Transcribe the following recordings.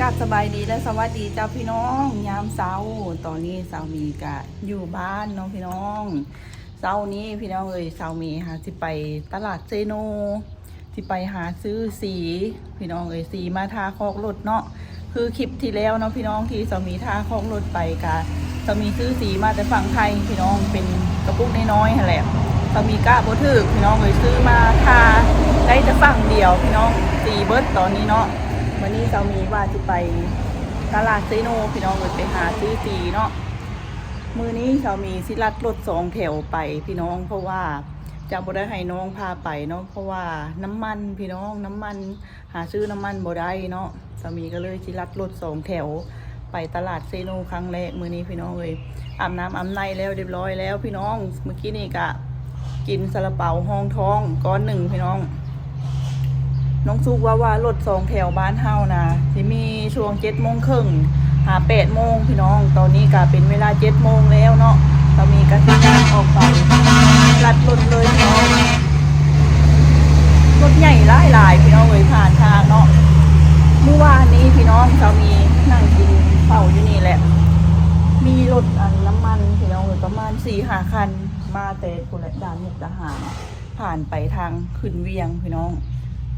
ກາບສະບາຍດີ ແລະ ສະຫວັດດີເຈົ້າພີ່ນ້ອງ ຍາມເຊົ້າ. ຕອນນີ້ສາວໝີກະຢູ່ບ້ານເນາະພີ່ນ້ອງ. ເຊົ້ານີ້ພີ່ນ້ອງເອີຍ ສາວໝີຫາຊິໄປຕະຫຼາດເຊໂນ ຊິໄປຫາຊື້ສີພີ່ນ້ອງເອີຍ ສີມາທາຄອກລົດເນາະ. ຄືຄລິບທີ່ແລ້ວເນາະພີ່ນ້ອງ ທີ່ສາວໝີທາຄອກລົດໄປ ກະສາວໝີຊື້ສີມາແຕ່ຝັ່ງໄທພີ່ນ້ອງ ເປັນກະປຸກນ້ອຍໆຫັ້ນແຫຼະ. ສາວໝີກະບໍ່ຖືກພີ່ນ້ອງເອີຍ ຊື້ມາທາໄດ້ແຕ່ຝັ່ງດຽວພີ່ນ້ອງ ສີເບິດຕອນນີ້ເນາະ. ມື້ນີ້ສາວໝີວ່າຊິໄປຕະຫຼາດເຊໂນພີ່ນ້ອງເອີຍ ໄປຫາຊື້ສີເນາະ. ມື້ນີ້ສາວໝີຊິລັດລົດສອງແຖວໄປພີ່ນ້ອງ ເພາະວ່າຈະບໍ່ໄດ້ໃຫ້ນ້ອງພາໄປເນາະ ເພາະວ່ານ້ຳມັນພີ່ນ້ອງ ນ້ຳມັນ ຫາຊື້ນ້ຳມັນບໍ່ໄດ້ເນາະ. ສາວໝີກໍເລີຍຊິລັດລົດສອງແຖວໄປຕະຫຼາດເຊໂນຄັ້ງແລກມື້ນີ້ພີ່ນ້ອງເອີຍ. ອາບນ້ຳອາບໃນແລ້ວ ຮຽບຮ້ອຍແລ້ວພີ່ນ້ອງ. ມື້ກີ້ນີ້ກະກິນຊາລາເປົາຮອງທ້ອງກ້ອນໜຶ່ງພີ່ນ້ອງ. ນ້ອງສຸກເວົ້າວ່າລົດສອງແຖວບ້ານເຮົານະ ຊິມີຊ່ວງເຈັດໂມງເຄິ່ງຫາແປດໂມງພີ່ນ້ອງ. ຕອນນີ້ກະເປັນເວລາເຈັດໂມງແລ້ວເນາະ. ສາວໝີກະຊິຍ່າງອອກໄປລັດລົດເລີຍພີ່ນ້ອງ. ລົດໃຫຍ່ຫຼາຍໆ ພີ່ນ້ອງເອີຍ ຜ່ານທາງເນາະ. ມື້ວານນີ້ພີ່ນ້ອງ ສາວໝີນັ່ງກິນເຂົ້າຢູ່ນີ້ແຫຼະ ມີລົດອັນນ້ຳມັນພີ່ນ້ອງເອີຍ ປະມານສີ່ຫ້າຄັນ ມາແຕ່ພຸ້ນແຫຼະ ດ່ານມຸກດາຫານ ຜ່ານໄປທາງຂຶ້ນວຽງພີ່ນ້ອງ.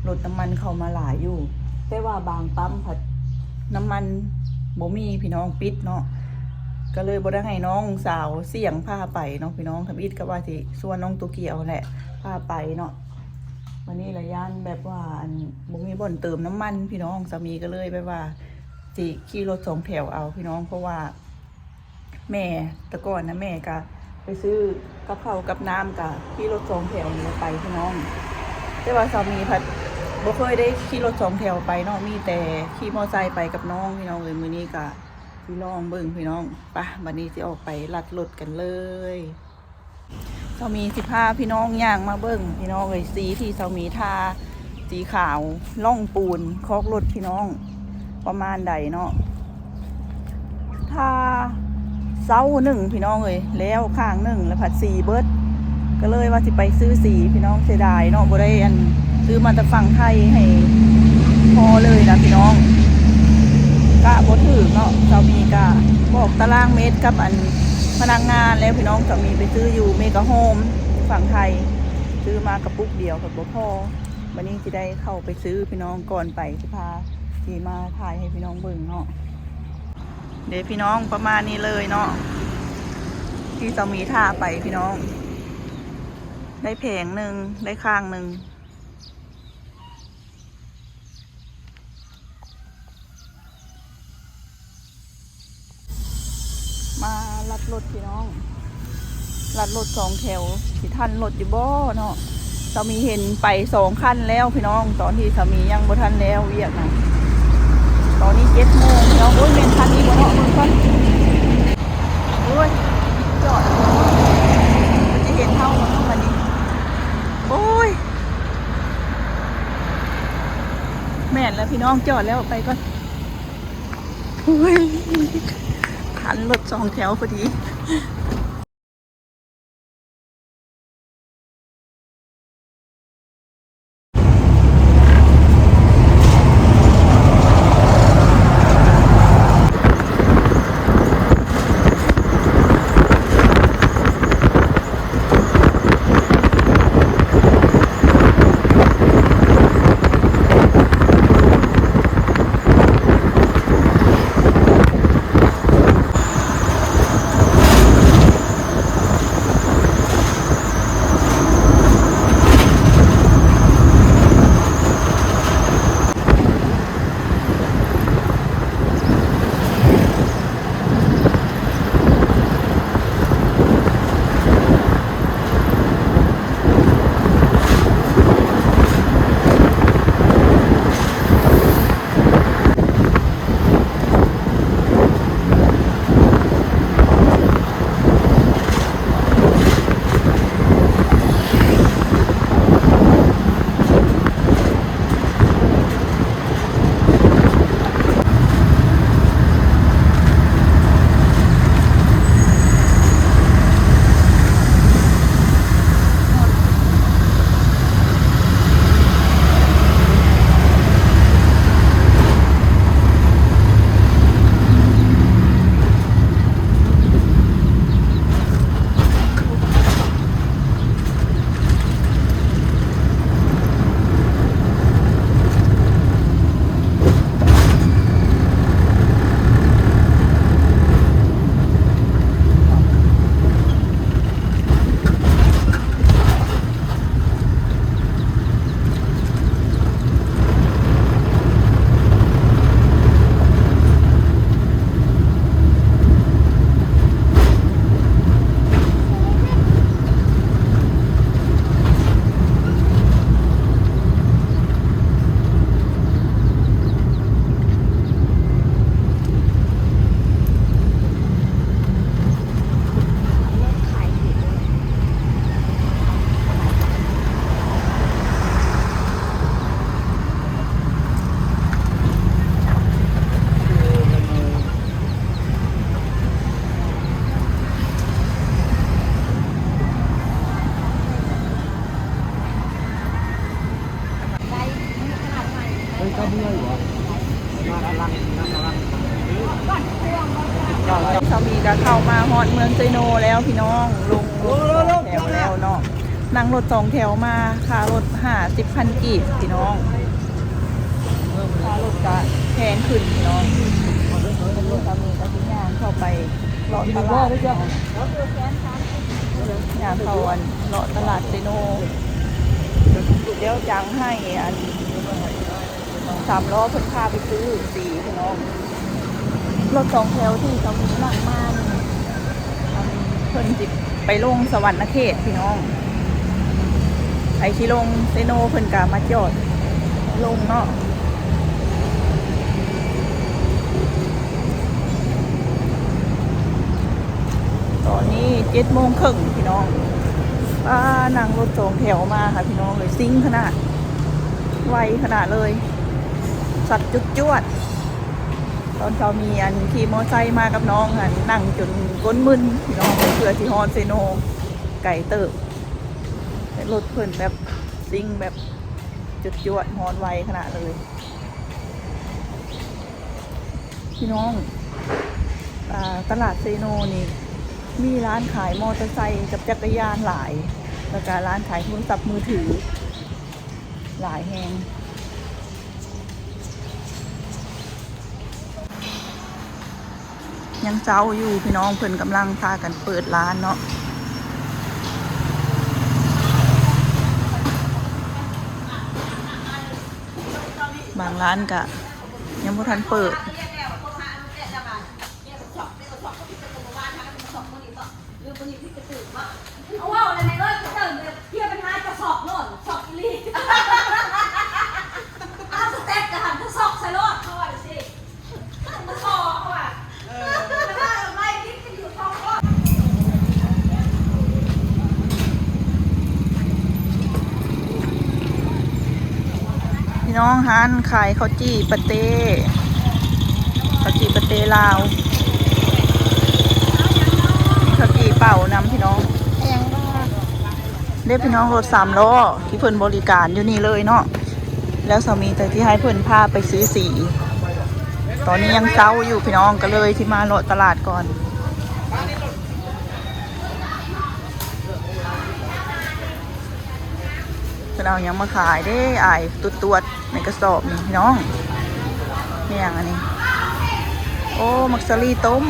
ລົດນ້ຳມັນເຂົ້າມາຫຼາຍຢູ່ ແຕ່ວ່າບາງປ້ຳພັດນ້ຳມັນບໍ່ມີພີ່ນ້ອງ ປິດເນາະ. ກໍເລີຍບໍ່ໄດ້ໃຫ້ນ້ອງສາວສ່ຽງພາໄປເນາະພີ່ນ້ອງ. ທຳອິດກໍວ່າຊິຊວນນ້ອງໂຕກຽວແຫຼະພາໄປເນາະ. ວັນນີ້ລະຢ້ານແບບວ່າອັນ ບໍ່ມີບ່ອນເຕີມນ້ຳມັນພີ່ນ້ອງ. ສາມີກໍເລີຍແບບວ່າຊິຂີ່ລົດສອງແຖວເອົາພີ່ນ້ອງ ເພາະວ່າແມ່ ແຕ່ກ່ອນນະແມ່ກໍໄປຊື້ກັບເຂົ້າກັບນ້ຳ ກໍຂີ່ລົດສອງແຖວນີ້ລະໄປພີ່ນ້ອງ. ແຕ່ວ່າສາມີພັດບໍ່ເຄີຍໄດ້ຂີ່ລົດສອງແຖວໄປເນາະ ມີແຕ່ຂີ່ມໍໄຊໄປກັບນ້ອງພີ່ນ້ອງເອີຍ. ມື້ນີ້ກໍຊິລອງເບິ່ງພີ່ນ້ອງ. ປະ ບັດນີ້ຊິອອກໄປລັດລົດກັນເລີຍ. ສາມີຊິພາພີ່ນ້ອງຍ່າງມາເບິ່ງພີ່ນ້ອງເອີຍ ສີທີ່ສາມີທາ ສີຂາວລ່ອງປູນຄອກລົດພີ່ນ້ອງ ປະມານໃດເນາະ. ທາເຊົ້າໜຶ່ງພີ່ນ້ອງເອີຍ ແລ້ວຂ້າງໜຶ່ງ ແລ້ວພັດສີເບິດ ກໍເລີຍວ່າຊິໄປຊື້ສີພີ່ນ້ອງ. ເສຍດາຍເນາະ ບໍ່ໄດ້ອັນ ຊື້ມາແຕ່ຝັ່ງໄທໃຫ້ພໍເລີຍນະພີ່ນ້ອງ. ກະບໍ່ຖືກເນາະ ສາມີກະບອກຕາລາງເມັດກັບອັນ ພະນັກງານແລ້ວພີ່ນ້ອງ. ສາມີໄປຊື້ຢູ່ເມກາໂຮມຝັ່ງໄທ ຊື້ມາກະປຸກດຽວກໍບໍ່ພໍ. ບັດນີ້ຊິໄດ້ເຂົ້າໄປຊື້ພີ່ນ້ອງ ກ່ອນໄປຊິພາ ຊິມາຖ່າຍໃຫ້ພີ່ນ້ອງເບິ່ງເນາະ. ເດພີ່ນ້ອງ ປະມານນີ້ເລີຍເນາະ ທີ່ສາມີທາໄປພີ່ນ້ອງ. ໄດ້ແຜງໜຶ່ງ ໄດ້ຂ້າງໜຶ່ງ. ມາລັດລົດພີ່ນ້ອງ ລັດລົດສອງແຖວ ຊິທັນລົດຢູ່ບໍ່ເນາະ. ສາມີເຫັນໄປສອງຄັນແລ້ວພີ່ນ້ອງ ຕອນທີ່ສາມີຍັງບໍ່ທັນແລ້ວວຽກນະ. ຕອນນີ້ເຈັດໂມງພີ່ນ້ອງ. ໂອ້ຍ ແມ່ນຄັນນີ້ບໍ່ເນາະ ເບິ່ງກ່ອນ. ໂອ້ຍ ຈອດ ຈະເຫັນເຮົາບໍ່ເນາະບັດນີ້. ໂອ້ຍ ແມ່ນແລ້ວພີ່ນ້ອງ ຈອດແລ້ວ ໄປກ່ອນ. ໂອ້ຍ ທັນລົດສອງແຖວພໍດີ. ສາມີກໍເຂົ້າມາຮອດເມືອງເຊໂນແລ້ວພີ່ນ້ອງ ລົງລົດສອງແຖວແລ້ວເນາະ ນັ່ງລົດສອງແຖວມາ ຄ່າລົດຫ້າສິບພັນກີບພີ່ນ້ອງ ຄ່າລົດກໍແພງຂຶ້ນພີ່ນ້ອງ ສາມີກໍຊິຍ່າງເຂົ້າໄປເລາະຕະຫຼາດ ຍ່າງເຂົ້າອັນເລາະຕະຫຼາດເຊໂນ ດຽວຈັ່ງໃຫ້ອັນ ສາມລໍ້ເພິ່ນພາໄປຊື້ສີພີ່ນ້ອງ ລົດສອງແຖວທີ່ສາມີນັ່ງມານີ້ ອັນເພິ່ນຊິໄປລົງສະຫວັນນະເຂດພີ່ນ້ອງ ໃຜຊິລົງເຊໂນເພິ່ນກະມາຈອດລົງເນາະ. ຕອນນີ້ເຈັດໂມງເຄິ່ງພີ່ນ້ອງ ປ້າ ນັ່ງລົດສອງແຖວມາຄ່ະພີ່ນ້ອງເອີຍ ຊິງຂະໜາດ ໄວຂະໜາດເລີຍ ສັດຈວດໆ ຕອນເຊົ້າມີອັນຂີ່ມໍໄຊມາກັບນ້ອງຫັ້ນ ນັ່ງຈົນກົ້ນມຶນພີ່ນ້ອງ ເພື່ອຊິຮອດເຊໂນ ໄກເຕີບ ແຕ່ລົດເພິ່ນແບບຊິງແບບຈວດໆ ຮອດໄວຂະໜາດເລີຍ. ພີ່ນ້ອງ ອ່າ ຕະຫຼາດເຊໂນນີ້ ມີຮ້ານຂາຍມໍເຕີໄຊກັບຈັກກະຍານຫຼາຍ ແລ້ວກະຮ້ານຂາຍໂທລະສັບມືຖືຫຼາຍແຮງ ຍັງເຊົ້າຢູ່ພີ່ນ້ອງ ເພິ່ນກຳລັງພາກັນເປີດຮ້ານເນາະ ບາງຮ້ານກະຍັງບໍ່ທັນເປີດ. ເວົ້າແລ້ວແມ່ເອີຍ ເຈົ້າເຈົ້າເພຍມັນຫາຈະຊອກໂລດ ຊອກອີ່ຫຼີ ເອົາສະເຕັກກະຫັ້ນ ຊອກໃສ່ໂລດ ເຂົາວ່າຈັ່ງຊີ້ ມັນຊອກ ເຂົາວ່າ ເອີ ແລ້ວວ່າໄລ່ຕິດກັນຢູ່ສອງຄົນ. ພີ່ນ້ອງ ຮ້ານຂາຍເຂົ້າຈີ່ປາເຕ້ ເຂົ້າຈີ່ປາເຕ້ລາວ ເຂົ້າຈີ່ເປົ່ານຳພີ່ນ້ອງ ເດ້ພີ່ນ້ອງ ລົດສາມລໍ້ທີ່ເພິ່ນບໍລິການຢູ່ນີ້ເລີຍເນາະ ແລ້ວສາມີກໍຊິໃຫ້ເພິ່ນພາໄປຊື້ສີ ຕອນນີ້ຍັງເຊົ້າຢູ່ພີ່ນ້ອງ ກໍເລີຍຊິມາເລາະຕະຫຼາດກ່ອນ. ເພິ່ນເອົາຫຍັງມາຂາຍເດ້ ອ້າຍ ຕວດໆ ໃນກະສອບນີ້ພີ່ນ້ອງ ແມ່ນຫຍັງອັນນີ້ ໂອ້ ໝາກສາລີຕົ້ມ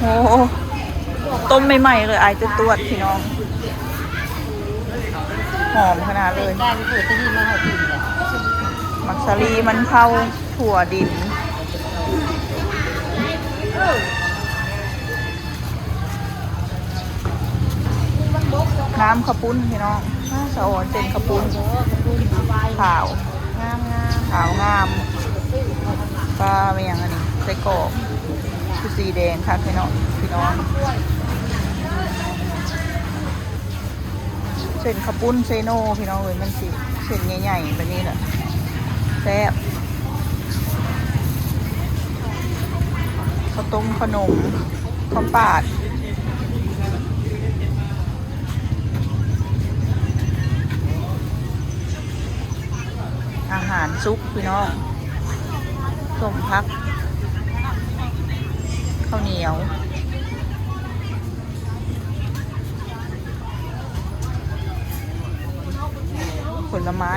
ໂອ້ ຕົ້ມໃໝ່ໆ ເລີຍ ອ້າຍ ຕວດໆ ພີ່ນ້ອງ ຫອມຂະໜາດເລີຍ ໝາກສາລີ ມັນເຜົາ ຖົ່ວດິນ. ນ້ຳເຂົ້າປຸ້ນພີ່ນ້ອງ ອາ ສະອອນເສັ້ນເຂົ້າປຸ້ນ ຂາວ ງາມໆ ຂາວງາມ ປາ ແມ່ນຫຍັງອັນນີ້ ໄສ້ກອກ ຄືສີແດງຄັກແທ້ເນາະພີ່ນ້ອງ ເສັ້ນເຂົ້າປຸ້ນເຊໂນພີ່ນ້ອງເອີຍ ມັນຊິເສັ້ນໃຫຍ່ໆ ແບບນີ້ແຫຼະ ແຊບ ເຂົ້າຕົ້ມ ເຂົ້າໜົມ ເຂົ້າປາດ ອາຫານສຸກພີ່ນ້ອງ ຕົ້ມຜັກ ເຂົ້າໜຽວ ຜົນລະໄມ້.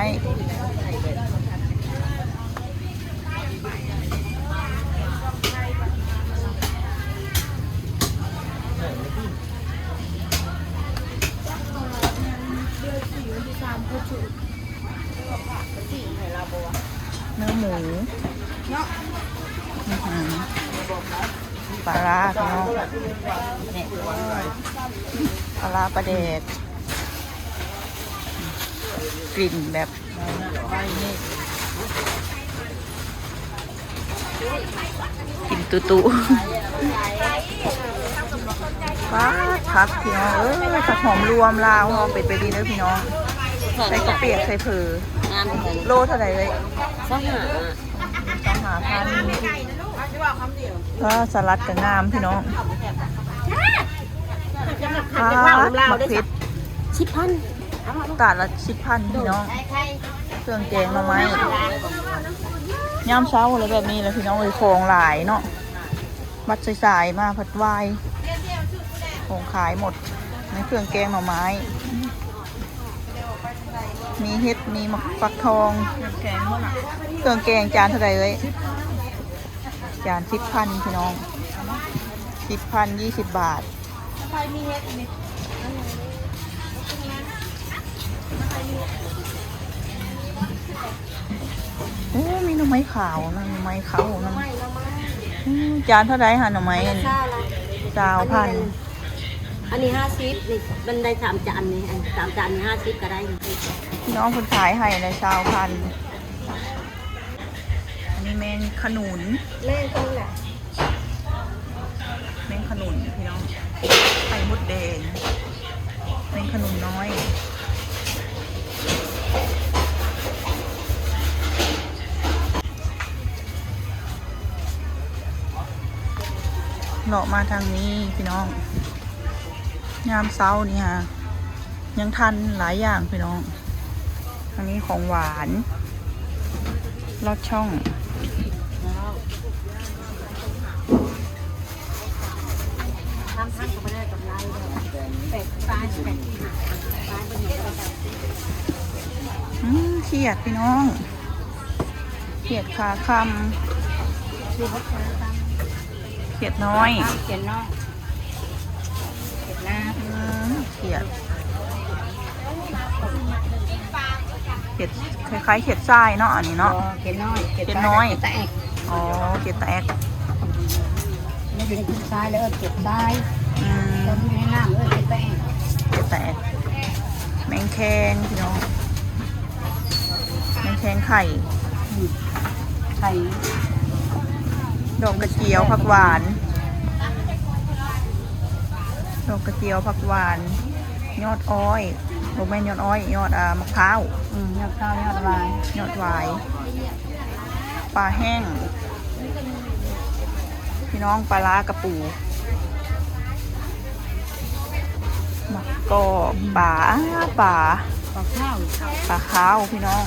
ເນື້ອໝູ ອືຫື ປາຮ້າພີ່ນ້ອງ ປາຮ້າປາແດກ ກິ່ນແບບ ກິ່ນຕຸຕຸ ປາດ ຜັກພີ່ນ້ອງເອີຍ ຜັກຫອມລວມລາວເຮົາ ເປັນໄປດີເດີພີ່ນ້ອງ ໃສ່ເຂົ້າປຽກ ໃສ່ເຜີ ງາມເທົ່າໃດ ໂລເທົ່າໃດເອີຍ? ຊາວຫ້າ ຊາວຫ້າພັນ ເອີ ສະຫຼັດກໍງາມພີ່ນ້ອງ ປາດ ໝາກເຜັດ ສິບພັນ ຖາດລະສິບພັນພີ່ນ້ອງ ເຄື່ອງແກງໜໍ່ໄມ້ ຍາມເຊົ້າແລ້ວແບບນີ້ແຫຼະພີ່ນ້ອງເອີຍ ຂອງຫຼາຍເນາະ ບັດສາຍໆມາພັດວາຍ ຂອງຂາຍໝົດ ໃນເຄື່ອງແກງໜໍ່ໄມ້ ມີເຫັດ ມີໝາກຟັກທອງ ເຄື່ອງແກງໝົດລະ ເຄື່ອງແກງຈານເທົ່າໃດເອີຍ? ຈານສິບພັນພີ່ນ້ອງ ສິບພັນ ຊາວບາດ. ໂອ້ ມີໜໍ່ໄມ້ຂາວນຳ ໜໍ່ໄມ້ເຂົ້ານຳ ໜໍ່ໄມ້ ໜໍ່ໄມ້ ອືມ ຈານເທົ່າໃດຫະ ໜໍ່ໄມ້ອັນນີ້? ຊາວພັນ ອັນນີ້ຫ້າສິບ ນີ້ມັນໄດ້ສາມຈານນີ້ ອັນສາມຈານນີ້ຫ້າສິບກໍໄດ້ ພີ່ນ້ອງເພິ່ນຂາຍໃຫ້ລະຊາວພັນ. ອັນນີ້ແມງຂະໜູນ ແມງຂະໜູນແຫຼະ ແມງຂະໜູນພີ່ນ້ອງ ໄຂ່ມົດແດງ ແມງຂະໜູນນ້ອຍ ເລາະມາທາງນີ້ພີ່ນ້ອງ ຍາມເຊົ້ານີ້ຫາ ຍັງທັນຫຼາຍຢ່າງພີ່ນ້ອງ ອັນນີ້ຂອງຫວານ ລອດຊ່ອງ ອືມ ຂຽດພີ່ນ້ອງ ຂຽດຂາຄຳ ຂຽດນ້ອຍ ຂຽດນ້ອຍ ຂຽດນາ ອືມ ຂຽດ ຂຽດ ຄ້າຍໆຂຽດຊາຍເນາະ ອັນນີ້ເນາະ ບໍ່ ຂຽດນ້ອຍ ຂຽດນ້ອຍ ຂຽດຕາແອກ ອໍ ຂຽດຕາແອກ ມັນຢູ່ໃນຂຽດຊາຍ ແລ້ວເອີ້ນຂຽດຊາຍ ອືມ ແລ້ວຢູ່ໃນນ້ຳເອີ້ນຂຽດຕາແອກ ຂຽດຕາແອກ ແມງແຄງພີ່ນ້ອງ ແມງແຄງໄຂ່ ອືມ ໄຂ່ ດອກກະຈຽວຜັກຫວານ ດອກກະຈຽວຜັກຫວານ ຍອດອ້ອຍ ບໍ່ແມ່ນຍອດອ້ອຍ ຍອດ ອ່າ ໝາກພ້າວ ອືມ ຍອດພ້າວ ຍອດຫວາຍ ຍອດຫວາຍ ປາແຫ້ງ ພີ່ນ້ອງ ປາລ້າກະປູ ໝາກກອກ ປາ ປາ ປາຂາວ ປາຂາວ ພີ່ນ້ອງ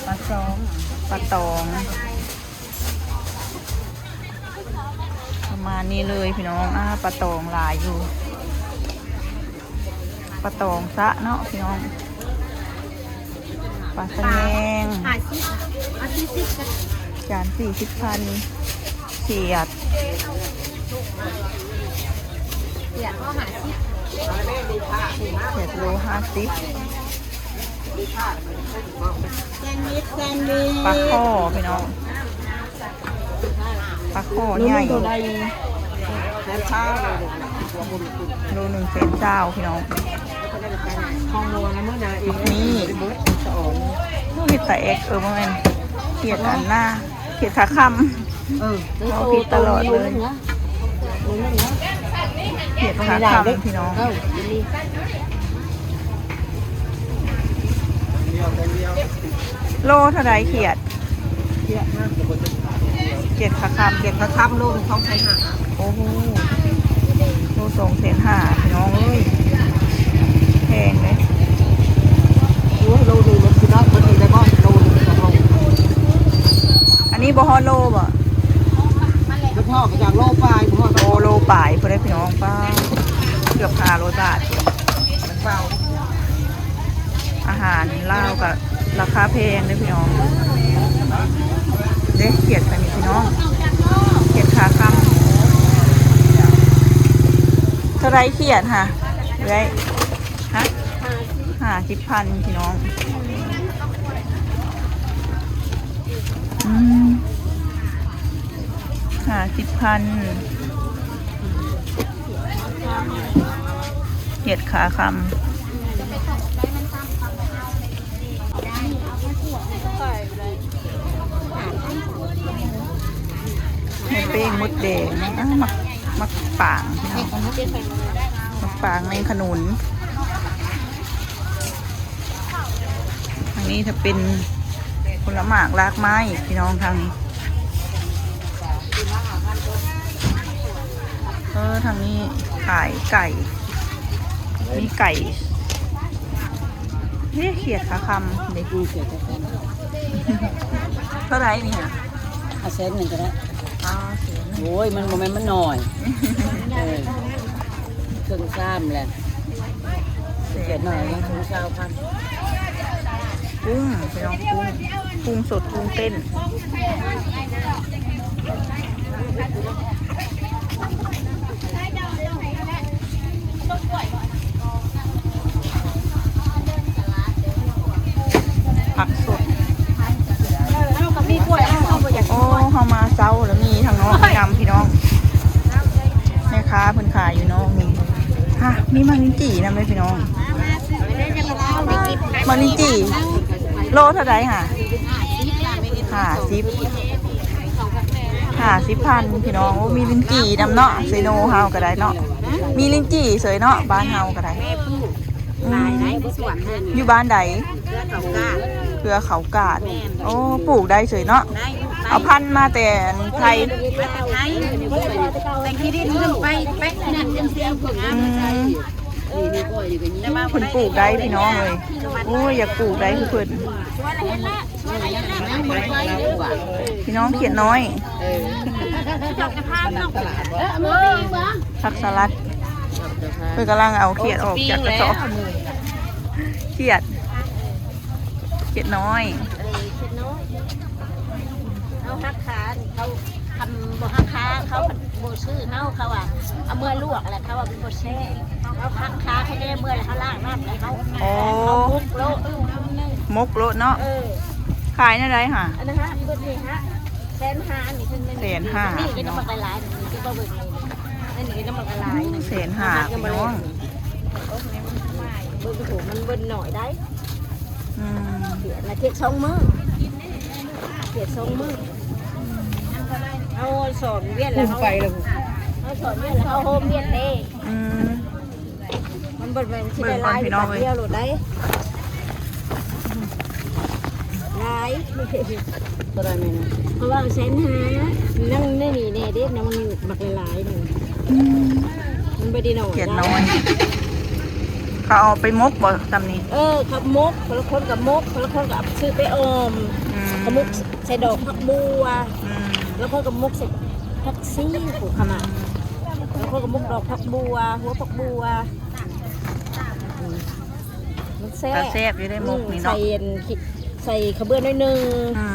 ປາຕອງ ປາຕອງ ປະມານນີ້ເລີຍພີ່ນ້ອງ ອາ ປາຕອງຫຼາຍຢູ່ ປາຕອງຊະເນາະພີ່ນ້ອງ ປາສະແຍງ ຫ້າສິບ ເອົາສີ່ສິບ ຈານສີ່ສິບພັນ ຂຽດ ຂຽດໂລຫ້າສິບ ຂຽດໂລຫ້າສິບ ແຊນວິດ ແຊນວິດ ປາຄໍ່ພີ່ນ້ອງ ປາຄໍ່ໃຫຍ່ ໂລໜຶ່ງແສນຊາວພີ່ນ້ອງ ໝາກມີ້ ເຫັດຕາແອກ ເອີ ບໍ່ແມ່ນ ຂຽດອັນນາ ຂຽດຂາຄຳ ເອີ ເວົ້າຜິດຕະຫຼອດເລີຍ ຂຽດຂາຄຳພີ່ນ້ອງ ໂລເທົ່າໃດຂຽດ? ຂຽດຂາຄຳ ຂຽດຂາຄຳໂລໜຶ່ງສອງແສນຫ້າ ໂອ້ໂຫ ໂລສອງແສນຫ້າພີ່ນ້ອງເອີຍ ແພງເດ້ ໂອ້ຍ ໂລໜຶ່ງມັນຊິເນາະ ມັນຊິໄດ້ບໍ່ໂລໜຶ່ງສອງໂລ ອັນນີ້ບໍ່ຮອດໂລບໍ່? ມັນຮອດກໍຢາກໂລປາຍ ບໍ່ຮອດ ໂອ້ ໂລປາຍພຸ້ນເດ້ພີ່ນ້ອງ ປ້າ ເກືອບຫ້າຮ້ອຍບາດ ມັນເບົາ ອາຫານລາວກໍລາຄາແພງເດ້ພີ່ນ້ອງ ເດ້ ຂຽດກໍມີພີ່ນ້ອງ ຂຽດຂາຄຳ ເທົ່າໃດຂຽດຫະ ເອື້ອຍ ຮະ ຫ້າສິບພັນພີ່ນ້ອງ ອືມ ຫ້າສິບພັນ ຂຽດຂາຄຳ ເຫັດເປ້ງມົດແດງ ອາ ໝາກ ໝາກປາງ ໝາກປາງ ແມງຂະໜູນ ທາງນີ້ຈະເປັນຜົນລະໝາກລາກໄມ້ພີ່ນ້ອງ ທາງນີ້ ເອີ ທາງນີ້ຂາຍໄກ່ ມີໄກ່ ເອີ ຂຽດຂາຄຳເດ້ ຂຽດຂາຄຳ ຂຽດຂາຄຳ ເທົ່າໃດນີ້ຫະ? ເອົາແສນໜຶ່ງກໍໄດ້. ອໍ ໂອ້ຍ ມັນບໍ່ແມ່ນມັນໜ້ອຍ ເອີ ເຄິ່ງຊາມແຫຼະ ແສນໜ້ອຍ ເຄິ່ງຊາວພັນ. ກຸ້ງ ພີ່ນ້ອງ ກຸ້ງ ກຸ້ງສົດ ກຸ້ງເຕັ້ນ. ຜັກສົດ. ໂອ້ ເຮົາມາເຊົ້າແລ້ວ ມີທາງນອກນຳ ພີ່ນ້ອງ. ແມ່ຄ້າເພິ່ນຂາຍຢູ່ນອກນີ້. ຮະ ມີໝາກລິນຈີ່ນຳເດ້ ພີ່ນ້ອງ. ໝາກລິນຈີ່ໂລເທົ່າໃດຫະ? ຫ້າສິບ ຫ້າສິບພັນ ພີ່ນ້ອງ. ໂອ້ ມີລິນຈີ່ນຳເນາະ ເຊໂນເຮົາກໍໄດ້ເນາະ. ມີລິນຈີ່ເສີຍເນາະ ບ້ານເຮົາກໍໄດ້. ອືມ ຢູ່ບ້ານໃດ? ເຄືອເຂົາກາດ. ໂອ້ ປູກໄດ້ເສີຍເນາະ. ເອົາພັນມາແຕ່ໄທ. ອືມ ເພິ່ນປູກໄດ້ ພີ່ນ້ອງເອີຍ. ໂອ້ຍ ຢາກປູກໄດ້ຄືເພິ່ນ. ພີ່ນ້ອງ ຂຽດນ້ອຍ ຜັກສະຫຼັດ. ເພິ່ນກຳລັງເອົາຂຽດອອກຈາກກະສອບ. ຂຽດ ຂຽດນ້ອຍ ເຮົາຫັກຂາ ເຂົາ ຄັນບໍ່ຫັກຂາ ເຂົາບໍ່ຊື້ເຮົາ. ເຂົາວ່າເອົາເມືອລວກແລ້ວ ເຂົາວ່າມັນບໍ່ແຊບ. ເຮົາຫັກຂາໃຫ້ແດ່ ເມືອແລ້ວເຮົາລ້າງນ້ຳແລ້ວເຮົາ ອໍ ເອົາໝົກໂລດ ໝົກໂລດເນາະ. ເອີ ຂາຍແນວໃດຫະ? ອັນນັ້ນຫະ ເບິດນີ້ຫະ ແສນຫ້າ ອັນນີ້ເພິ່ນ ແສນຫ້າ ນີ້ກໍຍັງບັກຫຼາຍໆ ນີ້ທີ່ບໍ່ເບິດນີ້ ອັນນີ້ກໍຍັງບັກຫຼາຍໆ ແສນຫ້າ ພີ່ນ້ອງ. ເບິ່ງໂຫ ມັນເບິດໜ້ອຍໄດ໋. ອືມ ຂຽດນະ ຂຽດສອງມື້ ຂຽດສອງມື້. ເຮົາສອນວຽກແລ້ວ ເຮົາໄປແລ້ວ ເຮົາສອນວຽກແລ້ວ ເຮົາໂຮມວຽກເດ້. ອືມ ມັນບໍ່ແມ່ນຊິໄດ້ຫຼາຍ ເບິ່ງກ່ອນ ພີ່ນ້ອງເອີຍ ດຽວໂລດໄດ໋. ຫຼາຍ ເທົ່າໃດແມ່ນະ? ເພາະວ່າແສນຫ້າ ນັ່ງໃນນີ້ແດ່ເດ້ ນຳມັນບັກຫຼາຍໆ ນີ້. ອືມ ມັນບໍ່ໄດ້ໜ້ອຍ ຂຽດນ້ອຍ ເຂົາເອົາໄປໝົກບໍ່ ຊ່ຳນີ້? ເອີ ເຂົາໝົກ ຄົນລະຄົນກໍໝົກ ຄົນລະຄົນກໍເອົາໄປຊື້ໄປອ່ອມ. ອືມ ເຂົາໝົກໃສ່ດອກຜັກບົ່ວ. ອືມ ລະຄົນກໍໝົກໃສ່ຜັກຊີ ປູກຂະມາ. ອືມ ລະຄົນກໍໝົກດອກຜັກບົ່ວ ຫົວຜັກບົ່ວ. ອືມ ມັນແຊບ ກໍແຊບຢູ່ໃດ໋ ອືມ ໝົກນີ້ເນາະ. ໃສ່ອັນ ໃສ່ຂະເບືອໜ້ອຍໜຶ່ງ. ອື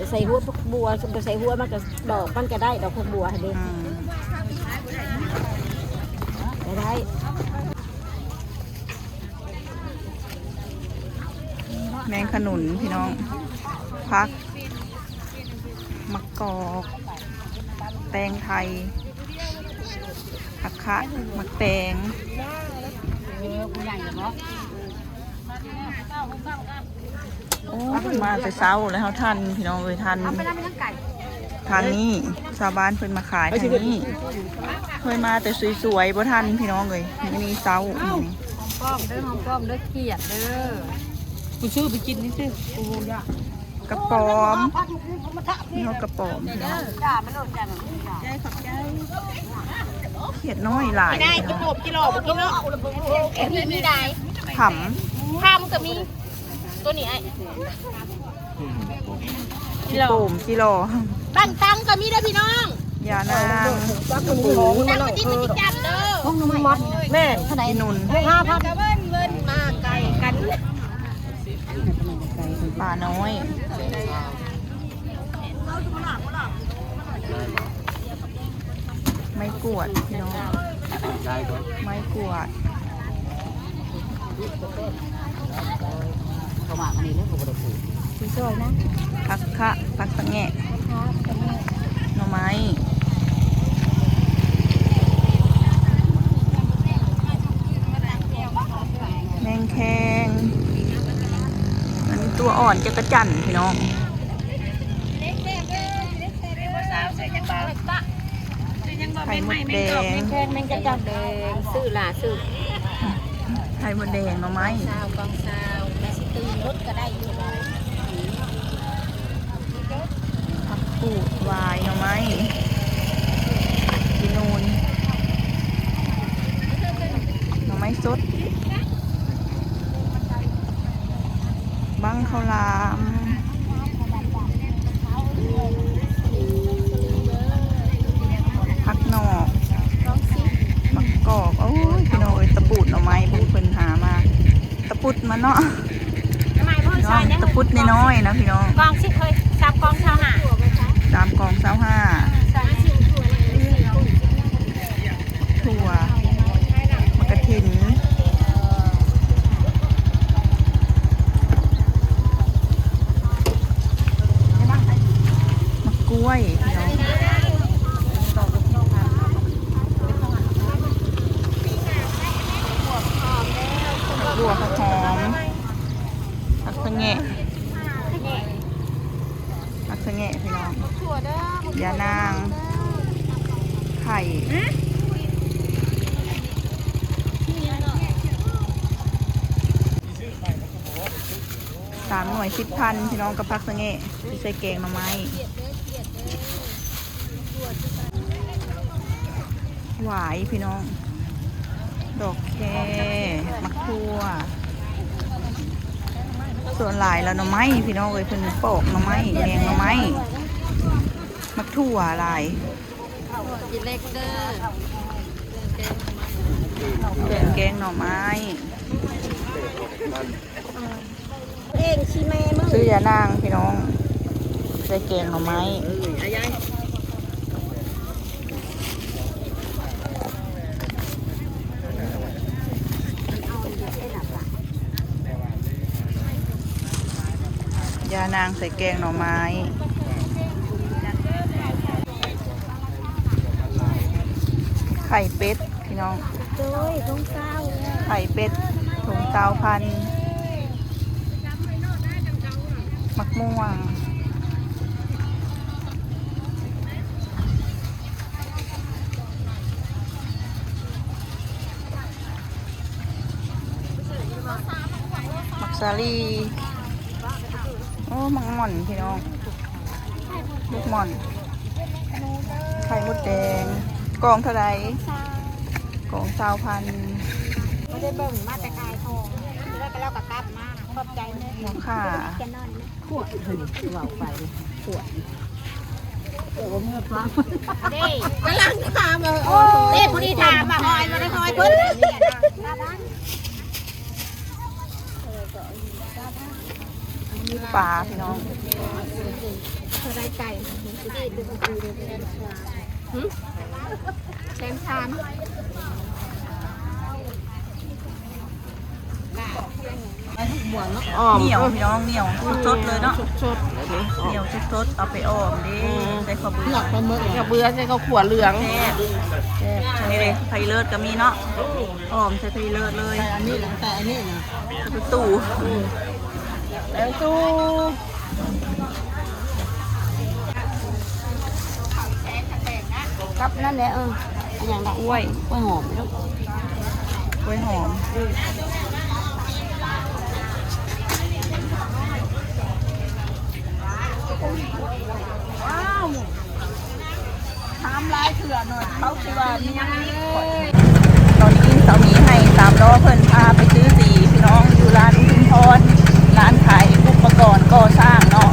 ມ ໃສ່ຫົວຜັກບົ່ວ ຄັນບໍ່ໃສ່ຫົວມັນກໍ ດອກມັນກໍໄດ້ ດອກຜັກບົ່ວຫັ້ນເດ້. ອືມ ກໍໄດ້. ແມງຂະໜຸນ ພີ່ນ້ອງ ຜັກ ໝາກກອກ ແຕງໄທ ຜັກຄະ ໝາກແຕງ. ໂອ້ ມາແຕ່ເຊົ້າແລ້ວ ເຮົາທັນ ພີ່ນ້ອງເອີຍ ທັນ. ທາງນີ້ຊາວບ້ານເພິ່ນມາຂາຍທາງນີ້. ເຄີຍມາແຕ່ສວຍໆ ບໍ່ທັນ ພີ່ນ້ອງເອີຍ. ມື້ນີ້ເຊົ້າ ຫອມປ້ອມເດີ ຫອມປ້ອມເດີ ຂຽດເດີ. ກູຊື້ໄປກິນນີ້ຕິ ກູຢາກ. ກະປອມ ນີ້ເຮົາກະປອມ ຂຽດນ້ອຍຫຼາຍ. ໄດ້ ກິໂລ ກິໂລ ກິໂລ ມີ ມີໄດ້ ຂຳ ຂຳກໍມີ ໂຕນີ້ອ້າຍ ກິໂລ ກິໂລ. ບັ້ນຕັງກໍມີເດີພີ່ນ້ອງ ຢ່ານາງ ຈັບມັນຫອມ ຈັບມັນຕິດ ມັນຊິຈັບເດີ. ແມ່ນ ເທົ່າໃດ? ໜຸນ ຫ້າພັນ ເບິ່ນ ເບິ່ນ ມາໄກກັນ. ປານ້ອຍ ໄມ້ກວາດ ພີ່ນ້ອງ ໄມ້ກວາດ. ເຂົ້າມາອັນນີ້ເລີຍ ເຂົາບໍ່ໄດ້ປູກ ຊິຊ່ອຍນະ. ຜັກຄະ ຜັກສະແງະ ຜັກຄະ ໜໍ່ໄມ້ ແມງແຄງ ອັນນີ້ຕົວອ່ອນຈັກກະຈັນ ພີ່ນ້ອງ. ໄຂ່ມົດແດງ ແມງແຄງ ແມງກະຈັນແດງ ຊື້ຫຼ້າຊື້ ໄຂ່ມົດແດງ ໜໍ່ໄມ້ ຊາວ ກອງຊາວ ແມ່ຊິຕື່ມລົດກໍໄດ້ຢູ່. ຜັກກູດ ຫວາຍ ໜໍ່ໄມ້ ກິນນູນ ໜໍ່ໄມ້ສົດ ບັ້ງເຂົ້າຫຼາມ. ມາເນາະ ນ້ອງ ຕະປຸດນ້ອຍໆນະພີ່ນ້ອງ ກອງສິບເຮີຍ ສາມກອງຊາວຫ້າ ສາມກອງຊາວຫ້າ ຖົ່ວ ໝາກກະຖິນ ໝາກກ້ວຍ ພີ່ນ້ອງ ຜັກບົ່ວ ຜັກຫອມ ຜັກສະແງະ ຜັກສະແງະພີ່ນ້ອງ ຢ່ານາງ ໄຂ່ ສາມໜ່ວຍສິບພັນ ພີ່ນ້ອງ ກັບຜັກສະແງະ ຊິໃສ່ແກງໜໍ່ໄມ້. ຫວາຍພີ່ນ້ອງ ດອກແຄ ໝາກຖົ່ວ ສ່ວນຫຼາຍລະໜໍ່ໄມ້ພີ່ນ້ອງເອີຍ ເພິ່ນປອກໜໍ່ໄມ້ ແຍງໜໍ່ໄມ້ ໝາກຖົ່ວຫຼາຍ ກິນເລັກເດີ ແກງໜໍ່ໄມ້. ເອງຊິແມ່ມຶງ ຊື້ຢານາງພີ່ນ້ອງ ໃສ່ແກງໜໍ່ໄມ້ ຢານາງໃສ່ແກງໜໍ່ໄມ້ ໄຂ່ເປັດ ພີ່ນ້ອງ ໂດຍ ຖົງຊາວ ໄຂ່ເປັດ ຖົງຊາວພັນ ໝາກມ່ວງ ໝາກສາລີ ໂອ້ ໝາກໝ່ອນ ພີ່ນ້ອງ ໝາກໝ່ອນ ໄຂ່ມົດແດງ ກອງເທົ່າໃດ? ກອງຊາວພັນ ບໍ່ໄດ້ເບິ່ງ ມາແຕ່ຂາຍຂອງ ແລ້ວກໍ ແລ້ວກໍກັບມາ ຂອບໃຈເດີ ໝໍ່ຂ່າ ຂວດ ເວົ້າໄປ ຂວດ ເອີ ບໍ່ມີປາ ເດ້ ກຳລັງຖາມວ່າ ເດ້ ຜູ້ນີ້ຖາມວ່າຫອຍບໍ່ໄດ້ຫອຍເພິ່ນ ມີປາພີ່ນ້ອງ ເທົ່າໃດໄກ່ ຫຶ ແສນສາມ ອ້ອມ ໜຽວພີ່ນ້ອງ ໜຽວສົດໆເລີຍເນາະ ສົດໆເລີຍນີ້ ໜຽວສົດໆ ເອົາໄປອ້ອມເດ້ ອືມ ໃສ່ເຂົ້າເບືອ ເປືອກປາໝຶກ ເຂົ້າເບືອໃສ່ເຂົ້າຂົ້ວເຫຼືອງ ແຊບ ແຊບ ນີ້ເດ້ ໄພເລີດກໍມີເນາະ ອ້ອມໃສ່ໄພເລີດເລີຍ ໃສ່ອັນນີ້ ໃສ່ອັນນີ້ນະ ປະຕູ ອືມ ແລ້ວຕູ້ ກັບນັ້ນແຫຼະ ເອີ ອັນຫຍັງນະ ກ້ວຍ ກ້ວຍຫອມລູກ ກ້ວຍຫອມ ວ້າວ ຖາມຫຼາຍເທື່ອໜ້ອຍ ເຂົາຊິວ່າມີຫຍັງນີ້. ຕອນນີ້ສາວໝີໃຫ້ສາມລໍ້ເພິ່ນພາໄປຊື້ສີພີ່ນ້ອງ ຢູ່ຮ້ານອຸທຸມພອນ ຮ້ານຂາຍອຸປະກອນກໍ່ສ້າງເນາະ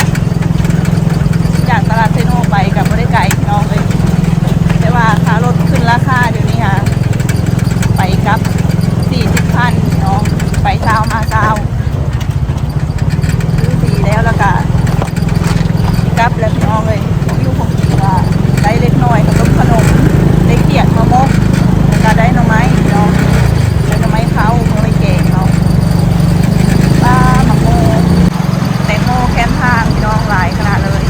ຈາກຕະຫຼາດໄຊໂນໄປກໍບໍ່ໄດ້ໄກພີ່ນ້ອງເອີຍ ແຕ່ວ່າຄ່າລົດຂຶ້ນລາຄາດຽວນີ້ຫາ ໄປກັບສີ່ສິບພັນພີ່ນ້ອງ ໄປຊາວມາຊາວ. ຊື້ສີແລ້ວ ແລ້ວກະຊິກັບແລ້ວພີ່ນ້ອງເອີຍ ຂອງຢູ່ຂອງກິນກະໄດ້ເລັກນ້ອຍ ຂະໜົມຂະໜົມ ໄດ້ປຽກມາໝົກ ແລ້ວກະໄດ້ໜໍ່ໄມ້ພີ່ນ້ອງ ໄດ້ໜໍ່ໄມ້ເຜົາເອົາໄວ້ແກງເນາະ ປາ ໝາກໂມ ແຕງໂມແຄມທາງພີ່ນ້ອງ ຫຼາຍຂະໜາດເລີຍ.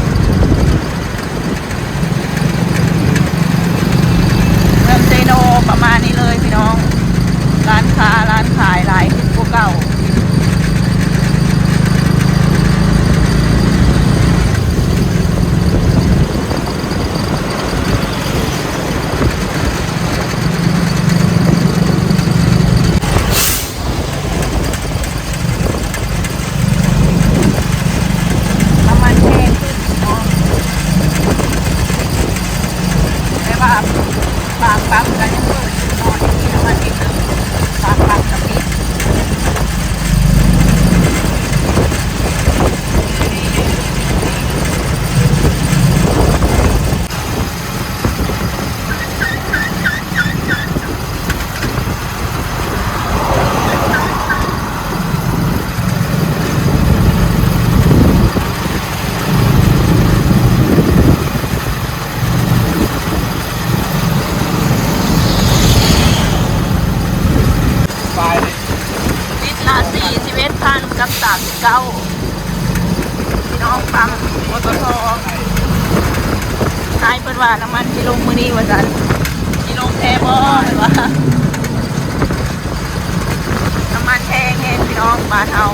ເມືອງເຊໂນປະມານນີ້ເລີຍພີ່ນ້ອງ ຮ້ານຄ້າຮ້ານຂາຍຫຼາຍຂຶ້ນກວ່າເກົ່າ. ນ້ຳມັນແພງຂຶ້ນເນາະ ແຕ່ວ່າບາງປ້ຳກໍຍັງເປີດຢູ່ເນາະ ຍັງມີນ້ຳມັນອີກ ບາງປ້ຳກໍປິດ. ເ ເກົ້າ ພີ່ນ້ອງ ປ້ຳ ປຕທ. ອ້າຍເພິ່ນວ່ານ້ຳມັນຊິລົງມື້ນີ້ວ່າຊັ້ນ ຊິລົງແທ້ບໍ່ ເພິ່ນວ່າ. ນ້ຳມັນແພງແຮງພີ່ນ້ອງ ບ້ານເຮົາ.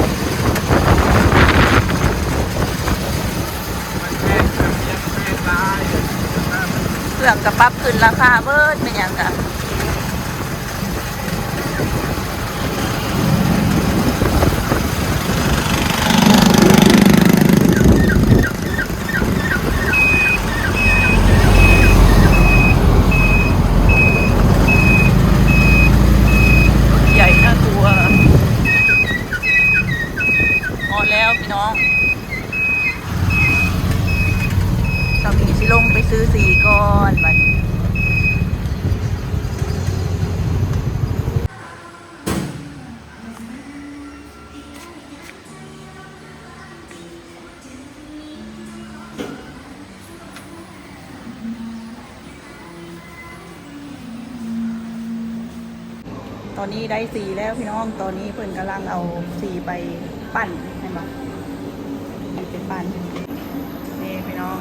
ເຄື່ອງກະປັບຂຶ້ນລາຄາເບີດ ແມ່ນຫຍັງກະ. ລົດໃຫຍ່ໜ້າກົວ. ຮອດແລ້ວພີ່ນ້ອງ. ສາມີຊິລົງໄປຊື້ສີກ່ອນບັດນີ້. ຕອນນີ້ໄດ້ສີແລ້ວພີ່ນ້ອງ, ຕອນນີ້ເພິ່ນກຳລັງເອົາສີໄປປັ່ນ ແມ່ນບໍ່? ໄປປັ່ນ ນີ້ພີ່ນ້ອງ.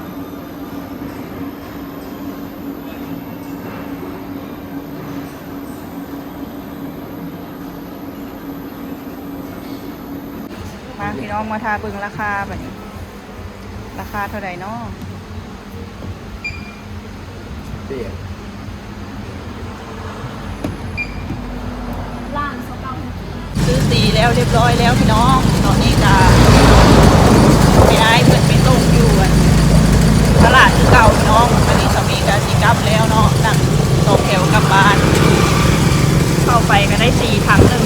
ມາພີ່ນ້ອງ ມາຖ້າເບິ່ງລາຄາບັດນີ້ ລາຄາເທົ່າໃດເນາະ? ຊື້ສີແລ້ວຮຽບຮ້ອຍແລ້ວພີ່ນ້ອງ. ຕອນນີ້ກະໄປໄດ້ເພິ່ນໄປສົ່ງຢູ່ ອັນ ຕະຫຼາດຄືເກົ່າພີ່ນ້ອງ. ອັນນີ້ສາມີກະຊິກັບແລ້ວເນາະ, ນັ່ງຕໍ່ແຖວກັບບ້ານ. ເຂົ້າໄປກະໄດ້ສີຖັງໜຶ່ງ.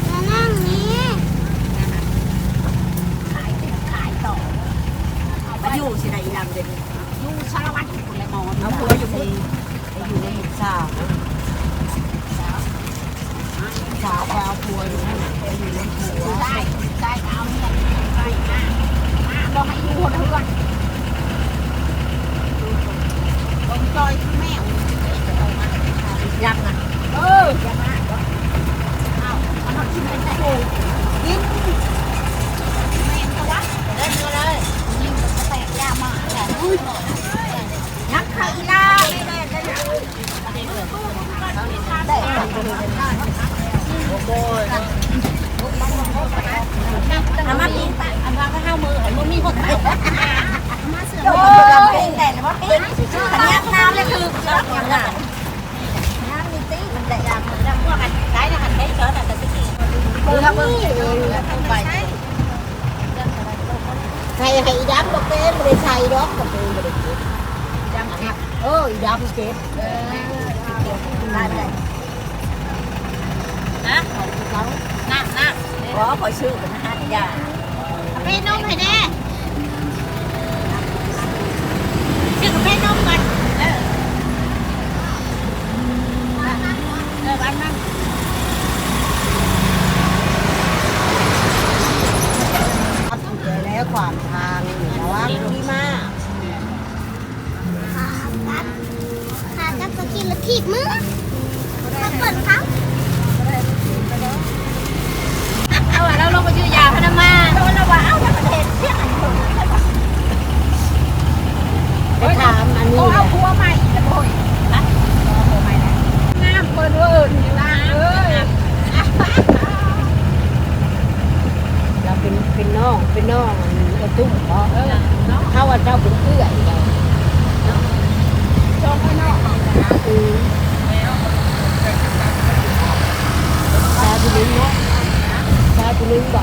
ມານັ່ງນີ້ ຂາຍເປັນຂາຍຕໍ່. ເອົາໄປຢູ່ຊິໄດ້ອີ່ນຳເດ? ຢູ່ສາລະວັນພຸ້ນແຫຼະໝໍ. ເອົາຜົວຢູ່ພຸ້ນ. ໄປຢູ່ນຳລູກສາວ ສາວໄປເອົາຜົວຢູ່ນັ້ນ ໄປຢູ່ນຳຜົວ. ໄດ້ ໄດ້ກໍເອົາເຮືອນໄປ ມາ ມາ ບໍ່ໃຫ້ຢູ່ເຮືອນ. ຄົນຈ່ອຍຄືແມວ ຍັງນະ. ເອີ ຢ່າມາ. ເອົາ ເອົາກິນເປັນໂຕ ກິນ ແມ່ນຕົວະ. ເດີນມາເລີຍ ຍິງກະແຕກ ຢ່າມາ. ອຸ້ຍ ຍັກເຂົ້າອີ່ຫຼ້າ ນີ້ແຫຼະ. ເອົາມາປີນປະ ອັນວ່າເຮົາມື ອັນບໍ່ມີຫົວໃຈ. ໂອ້ຍ ແຕ່ວ່າປີນ ອັນນີ້ງາມເລີຍ ຄືງາມນີ້ຕິ ມັນໄດ້ ຍາມ ຍາມພວກອັນໄດ້ລະ ອັນໄດ້ເຊີນ ອັນຕະກີ້ ເບິ່ງ ເບິ່ງ ເບິ່ງໄປ. ໃສ່ໃຫ້ອີດຳບໍ່ເປັນ ບໍ່ໄດ້ໃສ່ດອກ ກະເປັນບໍ່ໄດ້ກິນ. ອີດຳເຈັບ. ເອີ ອີດຳເຈັບ. ເອີ ໄດ້ ໄດ້. ຮະ? ນ້ຳ ນ້ຳ. ບໍ່ ຂ້ອຍຊື້ເປັນອາຫານຢາ. ເອົາໄປນົມໃຫ້ແດ່. ຊື້ກາເຟນົມກ່ອນ. ເອີ ເອີ ບ້ານມັນ ແລ້ວຂວາງທາງ ລະວັງດີມາ. ຂາຕັດ ຂາຕັດ ປະກິນລະຖີບມື ເຂົາເອີ້ນເຂົາ ເອົາລະລົງໄປຊື້ຢາພານາມາ ລະວ່າເອົາລະປະເທດ ໄປຖາມອັນນີ້ ເອົາຜົວໃໝ່ລະ ໂອ້ຍ ເອົາຜົວໃໝ່ລະ ງາມເພິ່ນເອີ້ນຢູ່ນາເອີຍ. ລາວເປັນ ເປັນນ້ອງ ເປັນນ້ອງອັນເອື້ອຍຕຸ້ມບໍ? ເອີ ເຮົາວ່າເຈົ້າເປັນເອື້ອຍໃດ໋. ສອງເອື້ອຍນ້ອງ ອືມ ຊາຍຜູ້ໜຶ່ງເນາະ ຊາຍຜູ້ໜຶ່ງບໍ?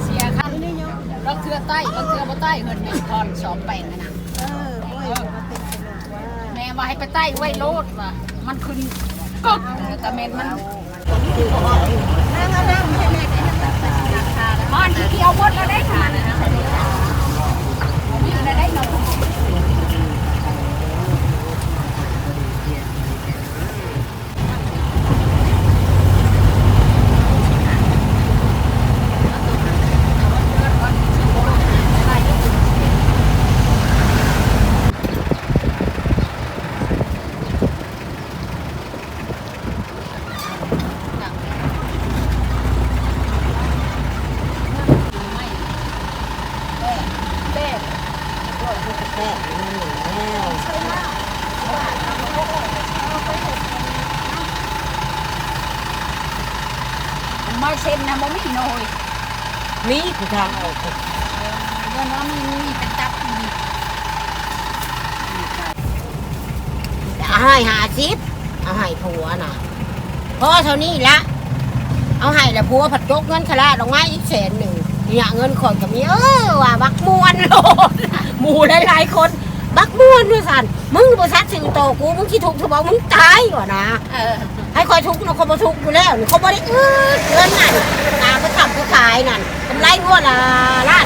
ເສຍຄ່າ ລາງເທື່ອໄຕ້ ລາງເທື່ອບໍ່ໄຕ້ ເຮືອນແມ່ນຄອນສອງແປງຫັ້ນນະ. ເອີ ໂອ້ຍ ແມ່ວ່າໃຫ້ໄປໄຕ້ໄວ້ໂລດວ່າ ມັນຂຶ້ນກຶກ ແຕ່ແມ່ນມັນ ຮອດທີ່ຂຽວໝົດແລ້ວເດ້ ມັນ ໄມ້ເສັ້ນນະບໍ່ມີເນາະເຮີ້ຍ. ມີຜູ້ທາງອອກ. ເອີ ເງິນວ່າມີ ມີເປັນຕັບອີກ. ເອົາໃຫ້ຫ້າສິບ ເອົາໃຫ້ຜົວນະ ພໍເທົ່ານີ້ລະ. ເອົາໃຫ້ລະ ຜົວພັດຈົກເງິນຄະລາດອອກມາອີກແສນໜຶ່ງ. ເນຍ ເງິນຂ້ອຍກໍມີ. ເອີ ວ່າບັກມ່ວນໂລດ ໝູ່ຫຼາຍໆຄົນ ບັກມ່ວນວ່າຊັ້ນ. ມຶງບໍລິສັດຊື່ຕໍ່ກູ ມຶງຊິທຸກສະເພາະມຶງຕາຍວ່ານະ. ເອີ ໃຫ້ຂ້ອຍທຸກນະ ຂ້ອຍບໍ່ທຸກຢູ່ແລ້ວນີ້ ຂ້ອຍບໍ່ໄດ້ອຶດເງິນນັ້ນ. ຕາໄປຄ້ຳໄປຂາຍນັ້ນ ກຳໄລງົວລະລ້ານ.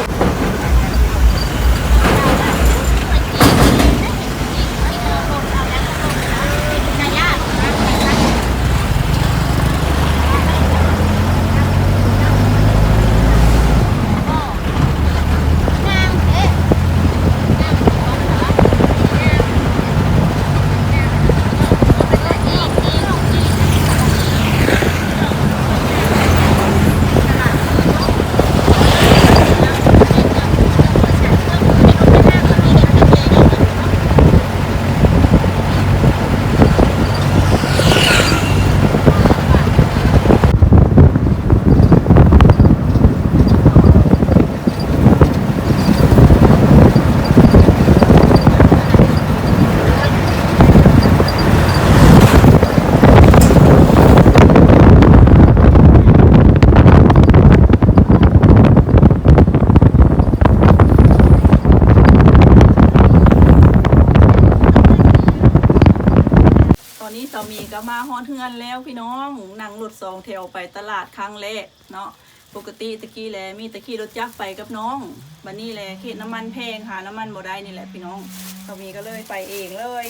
ຕອນນີ້ສາວໝີກໍມາຮອດເຮືອນແລ້ວພີ່ນ້ອງ ນັ່ງລົດສອງແຖວໄປຕະຫຼາດຄັ້ງແລກເນາະ. ປົກກະຕິຕະກີ້ແລະ ມີແຕ່ຂີ່ລົດຈັກໄປກັບນ້ອງ ບັດນີ້ແລະ ເຂດນ້ຳມັນແພງ ຫານ້ຳມັນບໍ່ໄດ້ນີ້ແຫຼະພີ່ນ້ອງ. ສາວໝີກໍເລີຍໄປເອງເລີຍ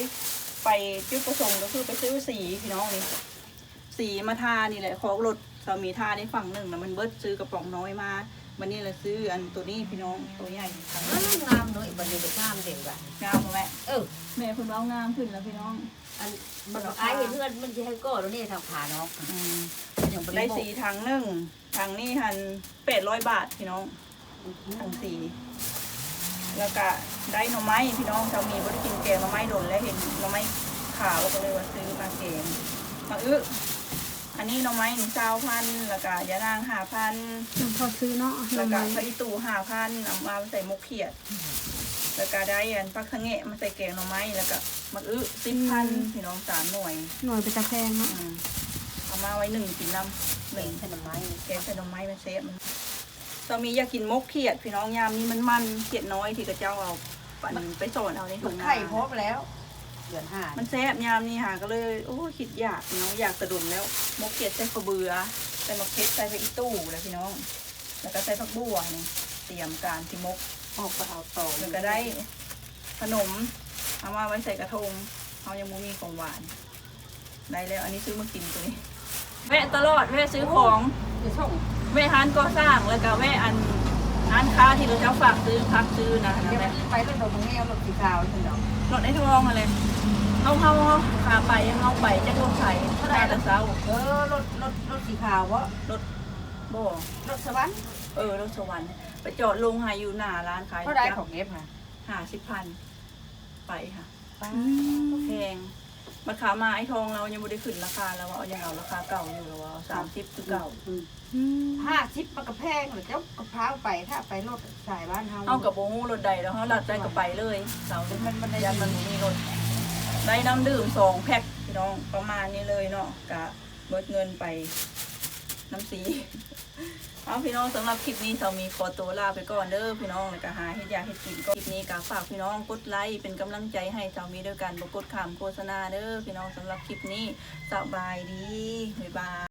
ໄປຈຸດປະສົງກໍຄືໄປຊື້ສີພີ່ນ້ອງນີ້ ສີມາທານີ້ແຫຼະ ຄອກລົດສາວໝີທາໄດ້ຝັ່ງໜຶ່ງນະ ມັນເບິດ ຊື້ກະປ໋ອງນ້ອຍມາ. ບັດນີ້ລະຊື້ອັນໂຕນີ້ພີ່ນ້ອງ ໂຕໃຫຍ່ ງາມເນາະ ບັດນີ້ກໍງາມເດ້ ງາມບໍ່ແມ່? ເອີ ແມ່ເພິ່ນເວົ້າງາມຂຶ້ນແລ້ວພີ່ນ້ອງ. ອັນ ບັກອາຍເຮັດເຮືອນມັນຊິໃຫ້ກໍໂລດເດ້ ທາງຜາເນາະ. ອືມ ໄດ້ສີຖັງໜຶ່ງ ຖັງນີ້ຫັ້ນແປດຮ້ອຍບາດພີ່ນ້ອງ ຖັງສີ. ແລ້ວກະໄດ້ໜໍ່ໄມ້ພີ່ນ້ອງ ສາວໝີບໍ່ໄດ້ກິນແກງໜໍ່ໄມ້ດົນແລ້ວ ເຫັນໜໍ່ໄມ້ຂາວກໍເລີຍວ່າຊື້ມາແກງ. ໝາກອຶ ອັນນີ້ໜໍ່ໄມ້ນີ້ຊາວພັນ ແລ້ວກະຢານາງຫ້າພັນ ພໍຊື້ເນາະ ແລ້ວກະຜັກອີ່ຕູ່ຫ້າພັນ ເອົາມາໃສ່ໝົກຂຽດ. ແລ້ວກະໄດ້ອັນຜັກສະແງະມາໃສ່ແກງໜໍ່ໄມ້ ແລ້ວກະໝາກອຶສິບພັນ ອືມ ພີ່ນ້ອງ ສາມໜ່ວຍ ໜ່ວຍເປັນຕາແພງເນາະ. ອືມ ເອົາມາໄວ້ໜຶ້ງກິນນຳ ແກງໃສ່ໜໍ່ໄມ້ ແກງໃສ່ໜໍ່ໄມ້ມັນແຊບ. ສາວໝີຢາກກິນໝົກຂຽດພີ່ນ້ອງ ຍາມນີ້ມັນມັນ ຂຽດນ້ອຍທີ່ເຂົາເຈົ້າເອົາ ອັນ ໄປສອນເອົາໃນທົ່ງນາ ໄຂ່ພໍແລ້ວ ເດືອນຫ້າ ມັນແຊບຍາມນີ້ຫາ ກໍເລີຍ ໂອ້ ຄິດຢາກພີ່ນ້ອງ ຢາກແຕ່ດົນແລ້ວ. ໝົກຂຽດໃສ່ເຂົ້າເບືອ ໃສ່ໝາກເຜັດ ໃສ່ຜັກອີ່ຕູ່ແຫຼະພີ່ນ້ອງ ແລ້ວກໍໃສ່ຜັກບົ່ວນີ້ ຕຽມການຊິໝົກ ອອກໄປເອົາຕອງ. ແລ້ວກໍໄດ້ຂະໜົມ ເອົາມາໄວ້ໃສ່ກະທົງ ເຮົາຍັງບໍ່ມີຂອງຫວານ. ໄດ້ແລ້ວ ອັນນີ້ຊື້ມາກິນໂຕນີ້ ແວະຕະຫຼອດ ແວະຊື້ຂອງ ໂອ້ ໄປສົ່ງ ແວະຮ້ານກໍ່ສ້າງ ແລ້ວກໍແວະອັນ ຮ້ານຄ້າທີ່ເຂົາເຈົ້າຝາກຊື້ຜັກຊື້ນະ ແລ້ວແວະ ໄປລົດດອກແງວ ລົດສີຂາວຊັ້ນດອກ ລົດໄອ້ທອງຫັ້ນແຫຼະ. ເຮົາ ເຮົາ ເຮົາ ຂາໄປ ເຮົາໄປຈັກລົດໃສ ເທົ່າໃດ ມາແຕ່ເຊົ້າ. ເອີ ລົດ ລົດ ລົດສີຂາວບໍ? ລົດ ບໍ່ ລົດສະຫວັນ. ເອີ ລົດສະຫວັນ ໄປຈອດລົງໃຫ້ຢູ່ໜ້າຮ້ານຂາຍ ເທົ່າໃດເຂົາເກັບຫະ? ຫ້າສິບພັນ ໄປຫະ ປ້າ ອືມ ແພງ. ບັດຂາມາໄອ້ທອງລາວຍັງບໍ່ໄດ້ຂຶ້ນລາຄາ ລາວວ່າເອົາ ຍັງເອົາລາຄາເກົ່າຢູ່ ລາວວ່າເອົາສາມສິບຄືເກົ່າ. ອືມ ຫ້າສິບມັນກໍແພງແລ້ວ ເຈົ້າກໍພາໄປ ຖ້າໄປລົດສາຍບ້ານເຮົາ ເຮົາກໍບໍ່ຮູ້ລົດໃດດອກ ເຮົາລັດໄດ້ກໍໄປເລີຍ. ເຮົາ ມັນ ມັນ ຢ້ານມັນບໍ່ມີລົດ. ໄດ້ນ້ຳດື່ມສອງແພັກພີ່ນ້ອງ ປະມານນີ້ເລີຍເນາະ ກະເບິດເງິນໄປນຳສີ. ເອົາ ພີ່ນ້ອງ ສຳລັບຄລິບນີ້ ສາວໝີຂໍຕົວລາໄປກ່ອນເດີພີ່ນ້ອງ ແລ້ວກະຫາເຮັດຢາກເຮັດກິນກ່ອນ. ຄລິບນີ້ກະຝາກພີ່ນ້ອງກົດໄລກ໌ເປັນກຳລັງໃຈໃຫ້ສາວໝີດ້ວຍການບໍ່ກົດຂ້າມໂຄສະນາເດີພີ່ນ້ອງ. ສຳລັບຄລິບນີ້ ສະບາຍດີ ບາຍບາຍ.